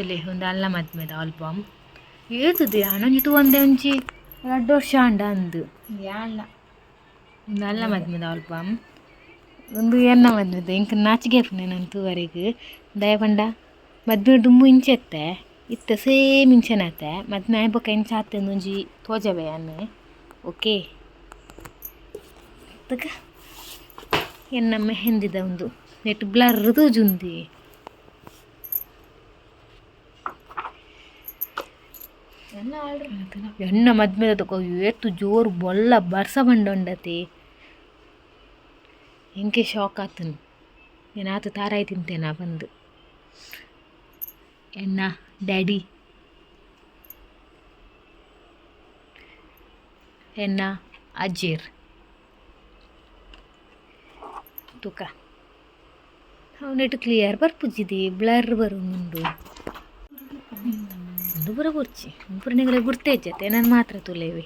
ತುಲೆ ಒಂದು ಅಲ್ಲ ಮದ್ಮೆದ ಆಲ್ಬಮ್ ಏತದೆ ಆನೊಂಜಿ ತೂವಂದೆ ಒಂಜಿ ರಡ್ಡ್ ವರ್ಷ ಆಂಡ ಅಂದು. ಯಾನ್ಲ. ಒಂದು ಅಲ್ಲ ಮದ್ಮೆದ ಆಲ್ಬಮ್ ಉಂದು ಎನ್ನ ಮದ್ಮೆದ ಎಂಕ್ ನಾಚಿಗೆ ಆಪುಂಡು ಎನನ್ ತೂವರೆಗ್ ದಾಯೆ ಪಂಡ ಮದ್ಮೆ ದುಂಬು ಇಂಚ ಇತ್ತೆ ಇತ್ತೆ ಸೇಮ್ ಇಂಚನೆ ಆತೆ ಮದ್ಮೆ ಆಯಿ ಬೊಕ ಎಂಚ ಆತೆ ಒಂಜಿ ತೋಜವೆ ಯಾನ್ ಓಕೆ. ತೂಕ ಎನ್ನ ಮೆಹಂದಿದ ಉಂದು ನೆಟ್ ಬ್ಲರ್ ತೋಜುಂದಿ. ಎನ್ನ ಮದ್ಮೆದ ತೂಕ ಏತ್ ಜೋರು ಬೊಲ್ಲ ಬರ್ಸ ಬಂಡೊಂಡತೆ ಎಂಕೆ ಶಾಕ್ ಆತುಂಡು ಏನಾತ್ ತಾರಾಯಿ ತಿಂತೇನಾ ಪಂದ್. ಎನ್ನ ಡ್ಯಾಡಿ ಎನ್ನ ಅಜ್ಜೆರ್ ತೂಕ ಅವು ನೆಟ್ ಕ್ಲಿಯರ್ ಬರ್ಪುಜಿದಿ ಬ್ಲರ್ ಬರೊಂದುಂಡು ಉಂದು ಪೂರ ಬೊರ್ಚಿ ಉಂದು ಪೂರ ನಿಗಲೆ ಗುರ್ತೆ ಇಜ್ಜತೆ ಎನನ್ ಮಾತ್ರ ತೂಲೆವೆ.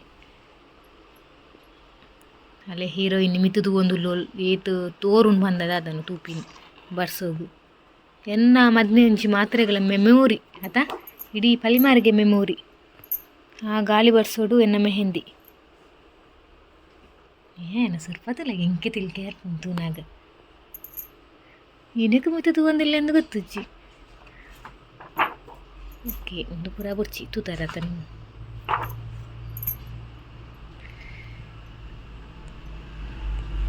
ಅಲೆ ಹೀರೋಯಿನ್ ಮಿತ್ತ್ ತೂವೊಂದುಲ್ಲೋಲ್ ಏತ್ ತೋರುಂಡು ಪಂದ ದಾದನ ತೂಪಿನಿ ಬರ್ಸೋಗು. ಎನ್ನ ಮದ್ಮೆ ಒಂಜಿ ಮಾತ್ರೆಗಳ ಮೆಮೊರಿ ಅತ ಇಡೀ ಪಲಿಮಾರಿಗೆ ಮೆಮೊರಿ. ಆ ಗಾಳಿ ಬರ್ಸೋಡು ಎನ್ನ ಮೆಹಂದಿ ಏನ ಸುರ್ಪತ್ತಲ್ಲ ಎಂಕೆ ತಿಳ್ಕೆ ತೂನಾಗ ಏನಕ್ಕೆ ಮಿತ್ತ್ ತೂವೊಂದಿಲ್ಲ ಗೊತ್ತುಜ್ಜಿ. ಓಕೆ ಉಂದು ಪೂರ ಬೊರ್ಚಿ ತೂತಾರತ ನೀವು.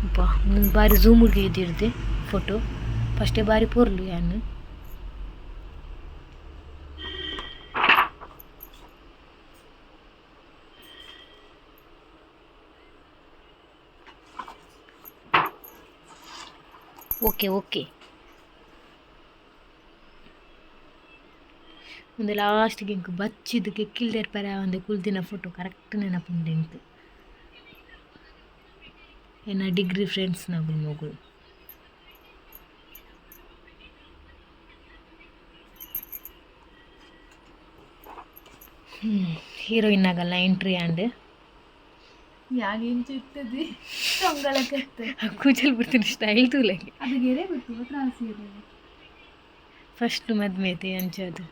ಅಬ್ಬಾ ಉಂದೊಂದು ಬಾರಿ ಝೂಮ್ ಇದಿರ್ದೆ ಫೋಟೋ ಫಸ್ಟೇ ಬಾರಿ ಪೊರ್ಲು ಯಾನ್. ಓಕೆ ಓಕೆ ಉಂದು ಲಾಸ್ಟ್ ಎಂಕ್ ಬಚ್ಚಿದ್ ಕೆಕ್ಕಿಲ್ ದೆರ್ಪೆರೆ ಆವಂದೆ ಕುಲ್ದಿನ ಫೋಟೋ ಕರೆಕ್ಟ್ ನೆನಪುಂಡು ಎಂಕ್. ಎನ್ನ ಡಿಗ್ರಿ ಫ್ರೆಂಡ್ಸ್ ನಗುಲು ಮೊಗುಲು. ಹೀರೋಯಿನ್ ಆಗಲ್ಲ ಎಂಟ್ರಿ ಆಂಡ್. ಯಾನ್ ಇಂಚ ಇತ್ತದಿ ತೊಂಗಳಕತ್ತೆ. ಕೂಜಲ್ ಬಿಡ್ತೀನಿ ಸ್ಟೈಲ್ ತೂಲೆಗೆ. ಅದು ಗೆರೆ ಗೊತ್ತು ತ್ರಾಸ ಫಸ್ಟ್ ಮದ್ಮೆ ಐತೆ ಅಂಚದು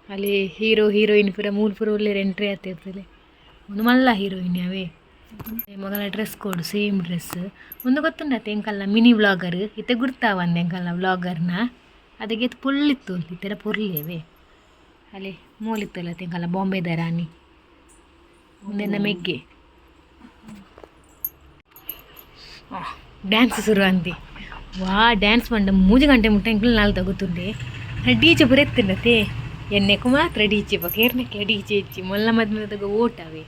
ಅಲ್ಲಿ ಹೀರೋ ಹೀರೋಯಿನ್ ಪೂರ ಮೂಲು ಪೂರ ಉಲ್ಲೆರ್ ಎಂಟ್ರಿ ಆತಿರ್ತದೆ ಒಂದು ಮಲ್ಲ ಹೀರೋಯಿನ್ ಅವೇ. ಮಗನ ಡ್ರೆಸ್ ಕೋಡ್ ಸೇಮ್ ಡ್ರೆಸ್. ಒಂದು ಗೊತ್ತುಂಡತ್ತೆ ಎಂಕಲ್ನ ಮಿನಿ ವ್ಲಾಗರ್ ಇತ್ತೆ ಗುರ್ತಾವಂದೆ ಎಂಕಲ್ನ ವ್ಲಾಗರ್ನ ಅದಕ್ಕೆ ಪೊರ್ಲಿತ್ತು ಇತ್ತೆರ ಪೊರ್ಲೇವೆ. ಅಲ್ಲಿ ಮೋಲಿತ್ತಲ್ಲ ಎಂಕಲ್ನ ಬಾಂಬೆದ ರಾಣಿ ಉಂದೆನ್ನ ಮೆಗ್ಗೆ. ಡ್ಯಾನ್ಸ್ ಶುರು ಅಂದಿ ವಾ ಡ್ಯಾನ್ಸ್ ಪಂಡ 3 ಗಂಟೆ ಮುಟ್ಟ ಎಂಕುಲು ನಾಲ್ ತಗೋತುಂಡೆ ಡಿಜೆ ಪೂರ ಎತ್ತುಂಡತೆ ಎನ್ನೆಕು ಮಾತ್ರ ಡಿಜೆ ಬೊಕ ಏರ್ನೆಕ್ಲ ಡಿಜೆ ಇಜ್ಜಿ ಮೊಲ್ಲ ಮದ್ಮೆದಾಗ ಓಟವೇ.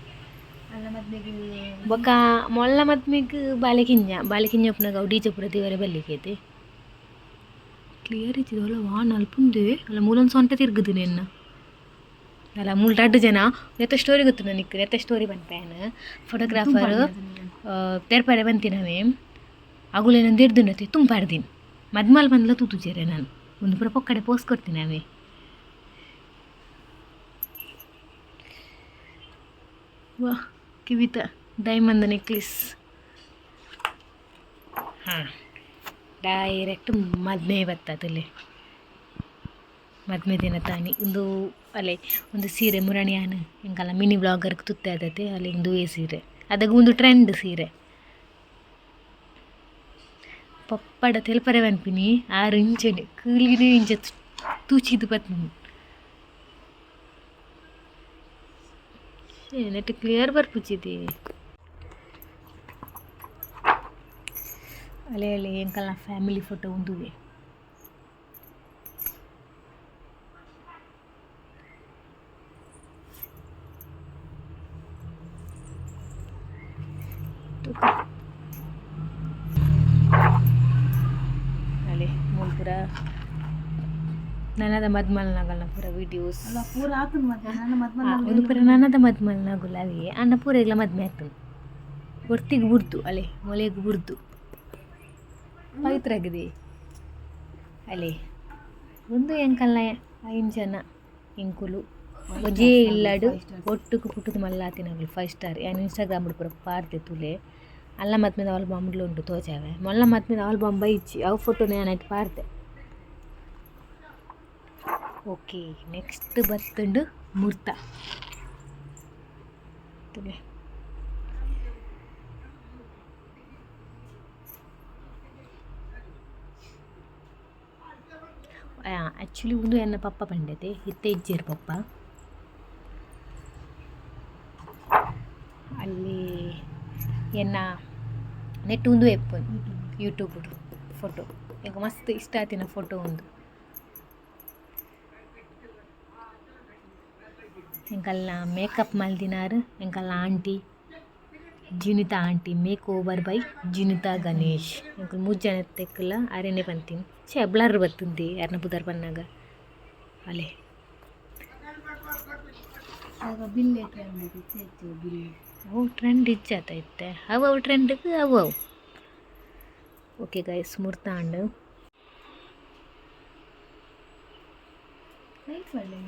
ಬೊಕ ಮೊಲ್ಲ ಮದ್ಮೆಗ್ ಬಾಲೆ ಕಿಂಜ ಬಾಲೆ ಕಿಂಜ ಉಪ್ಪುನಗ ಅವು ಡಿಜೆ ಪೂರ ದೀವರೆ ಬಲ್ಲಿಕೇತೆ ಕ್ಲಿಯರ್ ಇಜ್ಜಿ ಅಲ್ಲ ವಾ ನಲ್ಪುಂದೆ ಅಲ್ಲ ಮೂಲೊಂದು ಸೊಂಟ ತಿರ್ಗುದು ನಿನ್ನ ಅಲ್ಲ ಮೂಲು ರಡ್ಡ್ ಜನ ನೆತ್ತ ಸ್ಟೋರಿ ಗೊತ್ತುಂಡ ನಿಕ್ಕ್ ನೆತ್ತ ಸ್ಟೋರಿ ಪನ್ಪೆ ಯಾನ್ ಫೋಟೋಗ್ರಾಫರ್ ತೆರ್ಪರೆ ಬಂತಿನವೇ ಅಗುಲೇನ ದೆರ್ದುಂಡತೆ ತುಂಪಾಡ್ದಿನಿ ಮದ್ಮಲ್ ಪಂದ್ಲ ತೂತುಜೆರೆ ನಾನು ಒಂದು ಪೂರ ಪೊಕ್ಕಡೆ ಪೋಸ್ ಕೊರ್ತಿನಿ ಅವೇ. ವಾ ಕಿವಿತ ಡೈಮಂಡ್ ನೆಕ್ಲೆಸ್. ಹಾಂ ಡೈರೆಕ್ಟ್ ಮದ್ಮೆ ಬತ್ತತಲೆ ಮದ್ಮೆ ದಿನ ತಾನಿ ಉಂದು ಅಲೆ ಒಂದು ಸೀರೆ ಮುರಾಣಿ ಯಾನ್ ಎಂಕಲ್ನ ಮಿನಿ ವ್ಲಾಗರ್ಗ್ ತುತ್ತೆ ಆದತೆ ಅಲೆ ಇಂದುವೇ ಸೀರೆ ಅದಗ ಉಂದು ಟ್ರೆಂಡ್ ಸೀರೆ. ಪಪ್ಪಡ ತೆಲ್ಪರೆ ಪನ್ಪಿನಿ ಆರು ಇಂಚನೆ ಕೂಲಿನೇ ಇಂಚ ತೂಚಿದ್ ಪತ್ನಿ ನೆಟ್ ಕ್ಲಿಯರ್ ಬರ್ಪುಜಿದಿ. ಅಲೆ ಅಲೆ ಎಂಕಲ್ನ ಫ್ಯಾಮಿಲಿ ಫೋಟೋ ಉಂದುವೆ. ತೂಕ ಅಲೆ ಮೂಲು ಪೂರ ನನದ ಮದ್ಮಲ್ನಗಲ್ನ ಪೂರ ವಿಡಿಯೋಸ್. ಅಲ್ಲ ಪೂರ ಆತುಂಡು ಮತ್ತೆ ನನ್ನ ಮದ್ಮಲ್ ಉಂದು ಪೂರ ನನದ ಮದ್ಮಲ್ನಗುಲು ಅವೇ ಆಂಡ ಪೂರೆಗ್ಲ ಮದ್ಮೆ ಆತುಂಡು ಒರ್ತಿಗ್ ಬುಡ್ದು ಅಲೆ ಮೊಲೆಗ್ ಬುಡ್ದು ಪವಿತ್ರ ಆಗಿದೆ ಅಲೆ ಉಂದು ಎಂಕಲ್ನ 5 ಜನ ಎಂಕುಲು ಒಂಜೇ ಇಲ್ಲಡ್ ಒಟ್ಟುಗು ಪುಟ್ಟುದು ಮಲ್ಲಾತಿನಗುಲು 5 ಸ್ಟಾರ್ ಯಾನ್ ಇನ್ಸ್ಟಾಗ್ರಾಮ್ ಪೂರ ಪಾಡ್ದೆ ತೂಲೆ ಅಲ್ಲ ಮದ್ಮೆದ ಆಲ್ಬಮ್ಲು ಉಂಡು ತೋಜಾವೆ ಮೊಲ್ಲ ಮದ್ಮೆದ ಆಲ್ಬಮ್ ಬೈಜಿ ಅವು ಫೋಟೋನ ಯಾನ್ ಐಟ್ ಪಾಡ್ದೆ. ಓಕೆ ನೆಕ್ಸ್ಟ್ ಬತ್ತುಂಡು ಮುರ್ತ ತುಲೆ. ಆ್ಯಕ್ಚುಲಿ ಉಂದು ಎನ್ನ ಪಪ್ಪ ಪಂಡತೆ ಇತ್ತೆ ಇಜ್ಜೆರ್ ಪಪ್ಪ ಅಲ್ಲಿ ಎನ್ನ ನೆಟ್ ಉಂದು ಎಪ್ಪುನ್ ಯೂಟ್ಯೂಬ್ ಫೋಟೋ ಎಂಕ್ ಮಸ್ತ್ ಇಷ್ಟ ಆತಿನ ಫೋಟೋ ಉಂದು ಎಂಕಲ್ನ make-up ಮಲ್ದಿನಾರ್ ಎಂಕಲ್ನ aunty Jinitha aunty make over by Jinitha Ganesh ಎಂಕುಲು ಮೂಜಿ ಜನ ತೆಕ್ಕಲ ಅರೆನೆ ಪಂತೀನಿ ಛೇ ಬ್ಲರ್ ಬತ್ತುಂದಿ ಯಾರನ್ನ ಪುದರ್ ಪನ್ನಾಗ ಅಲೆ ಆಗ ಬಿಲ್ಲೆ ಟ್ರೆಂಡ್ ಇತ್ತು ಬಿಲ್ಲೆ. ಅವು ಟ್ರೆಂಡ್ ಇಜ್ಜಾತ ಇತ್ತೆ ಅವು ಅವು ಟ್ರೆಂಡ್ಗೆ ಅವು ಅವು. ಓಕೆ ಗೈಸ್ ಮುರ್ತ ಆಂಡ್. ಲೈಟ್ ಒಳ್ಳೆ.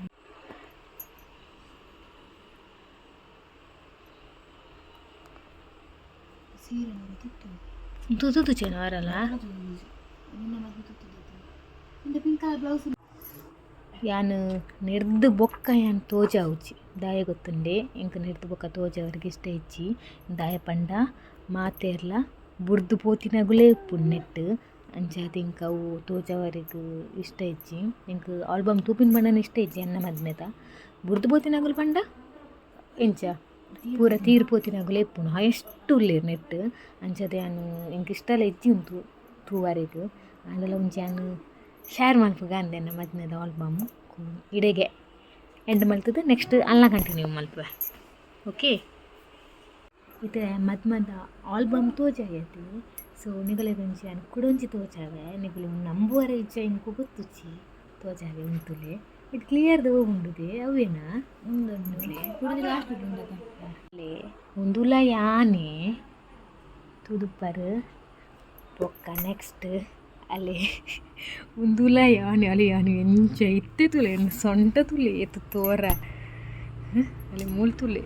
ಸೀರೆ ತುತ್ತು. ತುತು ಚೆನ ವರಲ್ಲ. ನಿನ್ನ ಮದುವೆ ತುತ್ತು. ನಿಂದ ಪಿಂಕ್ ಕಲರ್ ಬ್ಲೌಸ್. ಯಾನ್ ನೆರ್ದು ಬೊಕ್ಕ ಯಾನ್ ತೋಜಾವುಜಿ ದಾಯ ಗೊತ್ತುಂಡೆ ಎಂಕ್ ನೆರ್ದು ಬೊಕ್ಕ ತೋಜಾವರಿಗೆ ಇಷ್ಟ ಇಜ್ಜಿ ದಾಯ ಪಂಡ ಮಾತೆರ್ಲ ಬುಡ್ದು ಪೋತಿನಗುಲೇ ಉಪ್ಪುಂಡು ನೆಟ್ ಅಂಚಾದ್ ಎಂಕ್ ಅವು ತೋಜಾವರೆಗ್ ಇಷ್ಟ ಇಜ್ಜಿ ಎಂಕ್ ಆಲ್ಬಮ್ ತೂಪಿನ ಪಂಡನ ಇಷ್ಟ ಇಜ್ಜಿ ಎನ್ನ ಮದ್ಮೆದ ಬುಡ್ದು ಪೋತಿನಗುಲು ಪಂಡ ಎಂಚ ಪೂರ ತೀರ್ ಪೋತಿನಗುಲೇ ಉಪ್ಪುಂಡು ಎಷ್ಟು ಉಲ್ಲೆರ್ ನೆಟ್ ಅಂಚಾದ್ ಯಾನ್ ಎಂಕ್ ಇಷ್ಟಲ ಇಜ್ಜಿ ಉಂದು ತೂವರೆಗ್ ಆಂಡಲ ಒಂಜಿ ಯಾನ್ ಶೇರ್ ಮಲ್ಪುಗ ಅಂದೆ ಎನ್ನ ಮದ್ಮೆದ ಆಲ್ಬಮ್ ಇಡೆಗೆ ಎಂಡ್ ಮಲ್ತುದು ನೆಕ್ಸ್ಟ್ ಅಲ್ಲ ಕಂಟಿನ್ಯೂ ಮಲ್ಪುವೆ. ಓಕೆ ಇತ್ತೆ ಮದ್ಮದ ಆಲ್ಬಮ್ ತೋಜಾಯತಿ ಸೊ ನಿಗಲೆಗ್ ಒಂಜಿ ಯಾನ್ ಕುಡೊಂಜಿ ತೋಜಾವೆ ನಿಗುಲು ನಂಬುವರೆ ಇಜ್ಜ ಎಂಕ್ ಗೊತ್ತುಜ್ಜಿ ತೋಜಾವೆ ಉಂತುಲೆ ಬಟ್ ಕ್ಲಿಯರ್ ದ ಉಂಡುದೆ ಅವೇನಾ. ಉಂದುಂಡು ಕುಡಿದು ಲಾಸ್ಟ್ ಉಂಡದ. ಉಂದುಲ ಯಾನೆ ತುದುಪರ್ ಬೊಕ್ಕ ನೆಕ್ಸ್ಟ್ ಅಲೆ ಉಂದುಲ ಯಾನೆ ಅಲೆ ಯಾನೆ ಎಂಚ ಇತ್ತೆ ತುಲೆ ಸೊಂಟ ತುಲೆ ಏತ್ ತೋರ ಅಲೆ ಮೂಲು ತುಲೆ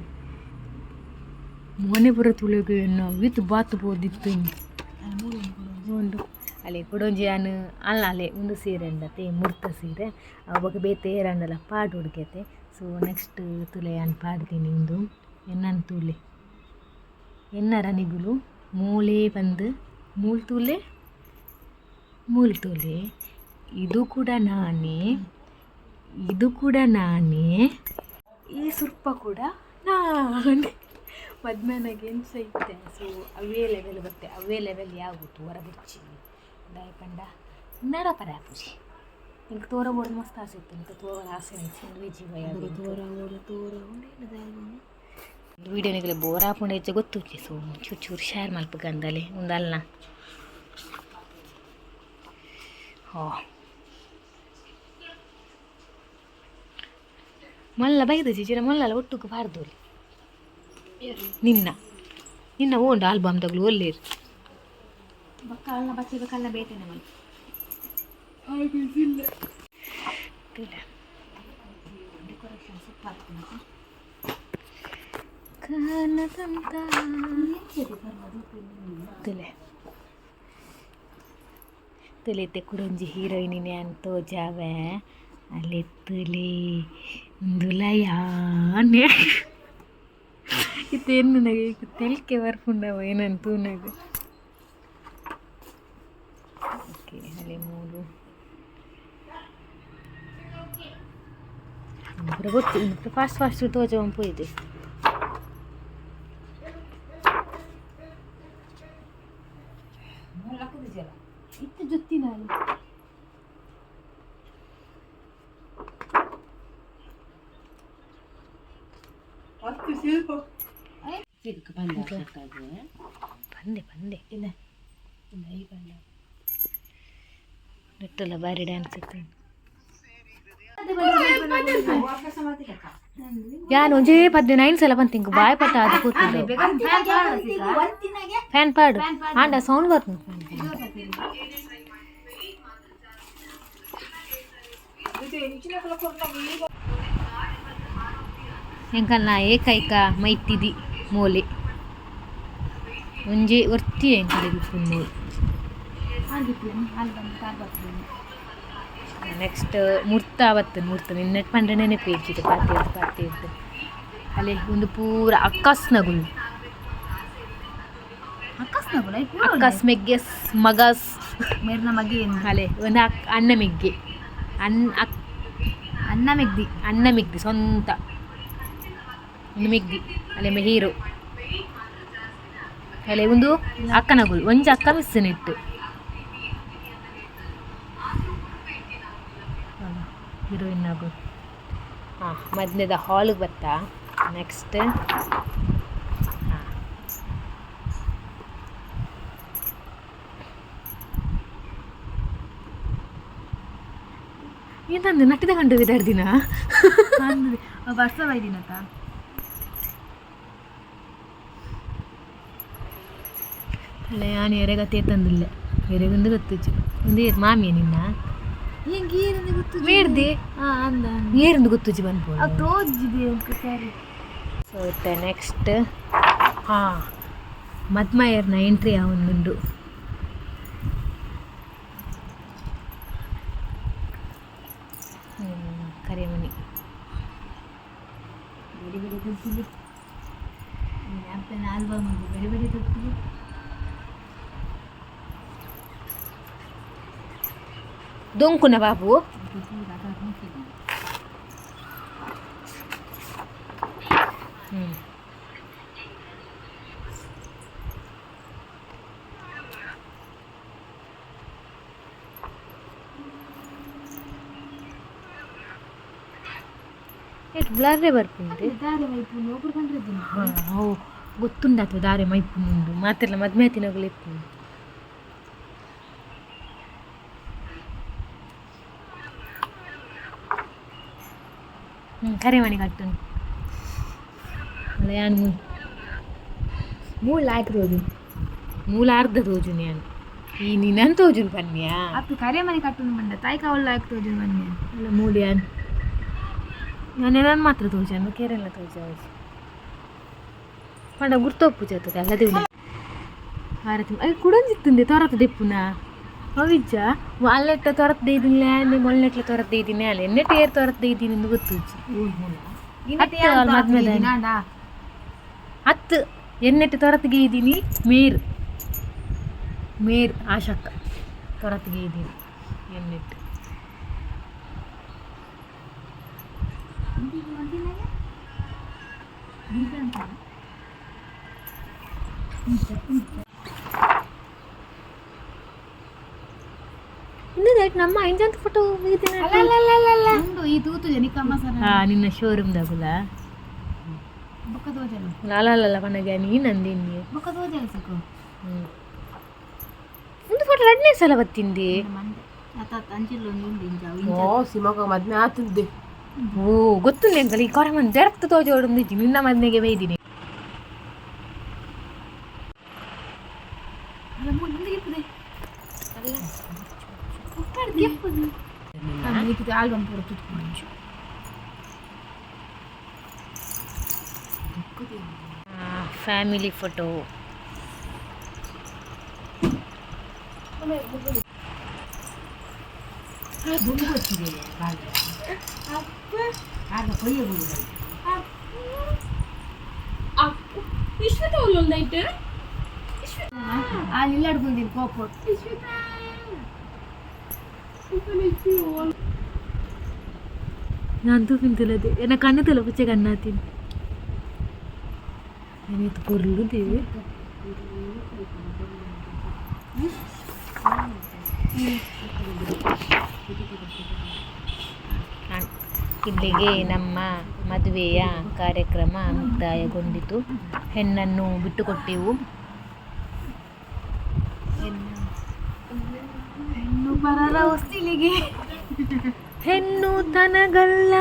ಮೋನೆ ಪೂರ ತುಲೆಗ್ ಎನ್ನ ವಿತ್ ಬಾತ್ ಪೋದಿತ್ತು ಉಂಡು ಅಲೆ ಕುಡೊಂಜಿ ಯಾನ್ ಅಲ್ಲ ಅಲೆ ಉಂದು ಸೀರೆ ಉಂಡತೆ ಮುರ್ತ ಸೀರೆ ಅವು ಬೊಕ ಬೇತೆ ಏರಾಂಡಲ ಪಾಡ್ ಉಡುಗೆತೆ ಸೊ ನೆಕ್ಸ್ಟ್ ತುಲೆ ಯಾನ್ ಪಾಡ್ತೀನಿ ಉಂದು ಎನ್ನನ್ ತೂಲೆ ಎನ್ನರ ನಿಗುಲು ಮೂಲೆ ಬಂದು ಮೂಲು ತೂಲೆ ಮೂಲು ತೂಲೆ ಇದು ಕೂಡ ನಾನೇ ಇದು ಕೂಡ ನಾನೇ ಈ ಸುರ್ಪ ಕೂಡ ನಾನೇ ಮದ್ಮೆನಾಗ ಎಂಚ ಇತ್ತೆ ಸೊ ಅವೇ ಲೆವೆಲ್ ಬತ್ತೆ ಅವೇ ಲೆವೆಲ್ ಯಾವು ತೋರ ಬುಡ್ಚಿ ದಾಯ ಪಂಡ ನಡಪರ ಆಪುಜಿ ಎಂಕ್ ತೋರ ಬೋರ್ಡ್ ಮಸ್ತ್ ಆಸೆ ಇತ್ತು ಎಂಕ್ ತೋರ ಆಸೆ ಇತ್ತು ಉಂದುವೇ ಜೀವ ಯಾವು. ತೋರ ಓಡು ತೋರ ಓಡು. ವೀಡಿಯೋ ನಿಗಲೆ ಬೋರ್ ಆಪುಂಡು ಹೆಚ್ಚ ಗೊತ್ತುಜ್ಜಿ ಸೊ ಚೂರು ಚೂರು ಶೇರ್ ಮಲ್ಪುಗ ಅಂದಲೆ ಉಂದಲ್ನ ಹೋ ಮಲ್ಲ ಬೈದ ಚಿಚಿರ ಮಲ್ಲಲ ಒಟ್ಟುಗು ಪಾರ್ದೋಲಿ ನಿನ್ನ ನಿನ್ನ ಓಂಡು ಆಲ್ಬಮ್ ತಗಲು ಒಲ್ಲೇರು. ಬಕ್ಕ ಅಲ್ಲ ಬಚ್ಚೆ ಬಕ್ಕಲ್ಲ ಬೇಟೆನೆ ಮಲ್. ಡೆಕೋರೇಷನ್ ಸೂಪರ್ ಆಗ್ತದೆ. ತುಲೆ ತುಲೆ ಕುಡೊಂಜಿ ಹೀರೋಯಿನ್ ಯಾನ್ ತೋಜಾವೆ ಅಲ್ಲಿ ತುಲೆ ಉಂದುಲ ಯಾನೆ ಇತ್ತೆ ನನಗೆ ತೆಲ್ಕೆ ಬರ್ಪುಂಡವ ಏನನ್ ತೂನಗ. ಓಕೆ ಅಲ್ಲಿ ಮೂಲು ಪೂರ ಗೊತ್ತು ಫಾಸ್ಟ್ ಫಾಸ್ಟ್ ತೋಜವಂಪು ಇದೆ. ಇತ್ತು ಜೊತ್ತಿನಲ್ಲಿ. ಬಂದೆ ಬಂದೆ. ಇಲ್ಲ ಇಲ್ಲ ಈ ಬಣ್ಣ. ನೆಟ್ಟಲ್ಲ ಬಾರಿ ಡ್ಯಾನ್ಸ್ ಇತ್ತು ಯಾನ್ ಒಂಜೇ ಪದ್ದೆ ನೈನ್ ಸಲ ಬಂತಿಂಕು ಬಾಯ್ ಪಟ್ಟ ಅದು ಕೂತಿದ್ದು ಫ್ಯಾನ್ ಪಾಡು ಆಂಡ ಸೌಂಡ್ ಬರ್ತು. ಎಂಕಲ್ನ ಏಕೈಕ ಮೈತಿದಿ ಮೋಲೆ ಒಂಜಿ ಒರ್ತಿ ಎಂಕಲೆಗ್ ಇಪ್ಪುನು ಮೋಲು. ಆಗಿತ್ತು ಆಲ್ಬಮ್ ಕಾರ್ ಬರ್ತದೆ. ನೆಕ್ಸ್ಟ್ ಮುರ್ತ ಬತ್ತು ಮುರ್ತ ನಿನ್ನೆ ಪಂಡ ನೆನಪು ಪಾತೆ ಪಾತೆ ಅಲ್ಲೇ ಒಂದು ಪೂರ ಅಕ್ಕಸ್ನಗುಲು. ಅಕ್ಕಸ್ನಗುಲ. ಅಕ್ಕಸ್ ಮೆಗ್ಗೆಸ್ ಮಗಸ್. ಮೇರ್ನ ಮಗೆ. ಅಲೆ ಒಂದು ಅಕ್ ಅಣ್ಣ ಮೆಗ್ಗೆ ಅಣ್ಣ ಅಕ್ ಅನ್ನ ಮೆಗ್ದಿ. ಅಣ್ಣ ಮೆಗ್ದಿ, ಸ್ವಂತ ಒಂದು ಮೆಗ್ದಿ. ಅಲೆ ಹೀರೋ. ಅಲೆ ಒಂದು ಅಕ್ಕನಗುಲು, ಒಂಜಿ ಅಕ್ಕ ಮಿಸ್ ನೆಟ್ಟು ಹೀರೋಯಿನ್ ಆಗು. ಹಾಂ, ಮದ್ನೆದ ಹಾಲಿಗೆ ಬತ್ತಾ. ನೆಕ್ಸ್ಟ್ ಹಾಂ, ಏನಂದು ನಟಿದ ಕಂಡು ವಿದಾರ್ದಿನ. ವರ್ಷ ಬೈದಿನತ. ಅಲ್ಲ, ನಾನು ಎರೆಗತೆ ತಂದಿಲ್ಲ, ಎರೆಗೊಂದು ಗೊತ್ತುಚ್ಚು ಒಂದು ಏರ್ ಮಾಮಿಯ ನಿನ್ನ. ಹೆಂಗೆ ಏರಂದು ಗೊತ್ತು? ಮೇಡ್ದೆ. ಹಾ, ಅಂದ. ಏರಂದು ಗೊತ್ತುಚ್ಚು ಬಂದ್ಬೋದು. ಅದು ತೋಜಿದೆ ಅಂಕ, ಸರಿ. ಸೊ ಇತ್ತೆ ನೆಕ್ಸ್ಟ್ ಹಾಂ ಮದ್ಮಯರ್ನ ಎಂಟ್ರಿ ಆವೊಂದುಂಡು. ಕರಿಯಮನಿ. ಬಡಿ ಬಡಿ ತುತ್ತಿಲಿ ಅಪ್ಪನ ಆಲ್ಬಮ್ ಉಂಟು, ಬಡಿ ಬಡಿ ತುತ್ತಿಲಿ. ದೊಂಕುನ ಬಾಬು. ಹ್ಞೂ, ಬ್ಲರ್ರೆ ಬರ್ಪುಂಡು. ದಾರೆ ಮೈಪುಂಡು ಒಬ್ರು ಕಂಡ್ರೆ. ಹಾಂ, ಓ ಗೊತ್ತುಂಡಾತು, ದಾರೆ ಮೈಪುಂಡು ಮಾತಿರ್ಲ ಮದ್ಮೆ ಆತಿನಗುಲು ಇಪ್ಪುಂಡು. ಹ್ಞೂ, ಕರೆ ಮಣಿ ಕಟ್ಟುನು ಅಲ್ಲ ಯಾನ್ ಮೂಳು ಲಾಯ್ಕ್ ರೋಜು. ಮೂಲ ಅರ್ಧ ತೋಜುನಿ ಯಾನ್, ಈ ನಿನ್ನನ್ ತೋಜುನ್ ಪನ್ಯಾ. ಅತ್ತು ಕರೆ ಮನೆ ಕಟ್ಟುನು ಬಂದ ತಾಯಿ ಕಾವಲ್ ಲಾಯ್ಕ್ ತೋಜು ಬನ್ನಿ. ಅಲ್ಲ, ಮೂಲು ಯಾನ್ ನಾನು ಮಾತ್ರ ತೋಜಾನು, ಕೇರಳ ತೋಜಾವು ಪಂಡ ಗುರ್ತೊಪ್ಪು ಜಾತದೆ ಅಲ್ಲ. ದೇವು ಭಾರತಿ ಅಯ್ಯ ಕುಡೊಂಜಿತ್ತುಂದೆ ತೊರತ ದೆಪ್ಪುನ ಅವಿಜ್ಜ ಅಲ್ಲೆಟ್ಟ ತೊರತ ದೈದಿಲ್ಲ, ಮೊಲ್ನೆಟ್ಲ ತೊರತ ದೈದಿನಿ ಅಲ್ಲ, ಎನ್ನೆಟ್ ಏರ್ ತೊರತ ದೈದಿನಿ ಎಂದು ಗೊತ್ತುಜ್ಜಿ. ಅತ್ತು ಎನ್ನೆಟ್ಟು ತೊರತ್ಗೆ ಇದ್ದೀನಿ, ಮೇರ್ ಮೇರ್ ಆಶಕ್ಕ ತೊರತ್ಗೆ ಇದ್ದೀನಿ ಎನ್ನೆಟ್ಟು. ಇನ್ನೊಂದು ನಮ್ಮ ಐಂಜಂತ ಫೋಟೋ. ಉಂಡು ಈ ತೂತು ಜನಿಕಮ್ಮ ಸರ. ಹಾ, ನಿನ್ನ ಶೋರೂಮ್ ದಾಗುಲ. ಬೊಕ್ಕ ತೋಜಲು. ಲಾಲಾಲಲ್ಲ ಪನಗ ನೀನು ಅಂದಿನಿ. ಬೊಕ್ಕ ತೋಜಲು ಸಕು. ಹ್ಞೂ, ಒಂದು ಫೋಟೋ ಎರಡನೇ ಸಲ ಬತ್ತಿಂದಿ. ಮಂಡೆ ಅತ್ತ ಅಂಚಿಲ್ ಒಂದು ಉಂಡು ಇಂಚ. ಓ ಸಿಮಕ ಮದ್ಮೆ ಆತಂದೆ. ಓ ಗೊತ್ತುಂಡೆ ಅಂಕಲ್, ಈ ಕೊರಮನ್ ಜರಕ್ತ ತೋಜೋಡೊಂದಿಜ್ಜಿ, ನಿನ್ನ ಮದ್ನೆಗೆ ಬೈದಿನಿ. ಅಲ್ಲ, ಮೂರು ಮುಂದೆ ಇಪ್ಪದೆ ಆಲ್ಬಮ್ ಪೂರ ತುತ್ಕೊಂಡು. Family photo. ಆ ನಿಲ್ಲಾಡ್ಕೊಂಡಿನಿ ಕೋಪ. ನಾನು ತೂಪಿಂತಲದೆ ಎನ್ನ ಕಣ್ಣು ತುಲ ಪುಚ್ಚೆ ಕಣ್ಣಾತೀನಿ ಏನಿತ್ತು ಪೊರ್ಲು ದೇವಿ. ಇಲ್ಲಿಗೆ ನಮ್ಮ ಮದುವೆಯ ಕಾರ್ಯಕ್ರಮ ಮುಕ್ತಾಯಗೊಂಡಿತು. ಹೆಣ್ಣನ್ನು ಬಿಟ್ಟುಕೊಟ್ಟೆವು. ಹೆಣ್ಣು ಪರರ ಹೊಸ್ತಿಲಿಗೆ. ಹೆಣ್ಣು ತನಗಲ್ಲ,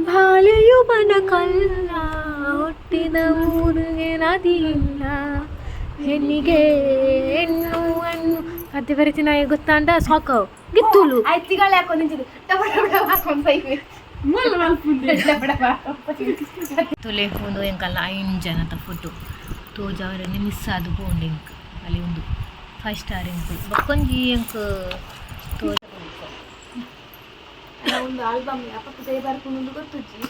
ಬಾಳೆಯು ಬನಕಲ್ಲ, ಹುಟ್ಟಿದ ಊರಿಗೆ ನದಿಯಿಲ್ಲ, ಹೆಣ್ಣಿಗೆ ಹೆಣ್ಣು ಹಣ್ಣು ಕತೆ ಬರಿತಿ ನಾಯಿ ಗೊತ್ತಾಂಡ ಸಾಕು ಗಿತ್ತುಲು. ಆಯ್ತಿಗಳು ಯಾಕೋ ನಿಂತಿದ್ದು ಡಬ ಡಬ ಡಬ ಹಾಕೊಂಡು ಸೈವಿ ಡಬ ಡಬ. ತುಲೆ ಒಂದು ಎಂಕಲ್ಲ ಐನ್ ಜನತ ಫೋಟೋ ತೋಜಾವರನೆ ಮಿಸ್ ಆದ್ ಪೋಂಡು ಎಂಕ್. ಅಲ್ಲಿ ಒಂದು ಫೈವ್ ಸ್ಟಾರ್ ಎಂಕ್ ಬೊಕ್ಕೊಂಜಿ ಎಂಕ್ ತೋಜ. ಒಂದು ಆಲ್ಬಮ್ ಅಪ್ಪದ ಬರ್ಪುಂಡು ಗೊತ್ತುಜ್ಜಿ.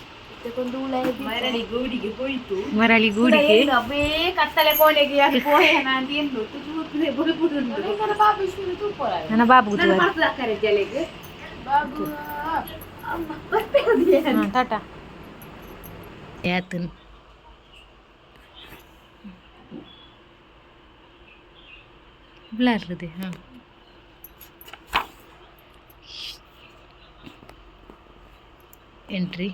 ಇತ್ತೆ ಉಳಾಯ. ಮರಳಿ ಗೂಡಿಗೆ ಹೋಯ್ತು. ಮರಳಿ ಗೂಡಿಗೆ. ಅವೇ ಕತ್ತಲೆ ಕೋಣೆಗೆ ಯಾರು ಪೋಯನ ಅಂತ ಏನು ಚೂಪುದೆ ಬುಡುಪುಡುಂಡು. ಬಾಬು ಇಷ್ಟು ತೂಪೋರ. ನನ್ನ ಬಾಬು. ನಾನು ಬರ್ತದ ಕರೆ ಜಲೆಗ್ ಬಾಬು. ಅಮ್ಮ ಬರ್ಪೇದೆ. ಟಾಟಾ ಯಾತನ್ ಬ್ಲರ್ದೆ. ಹಾಂ, ಎಂಟ್ರಿ.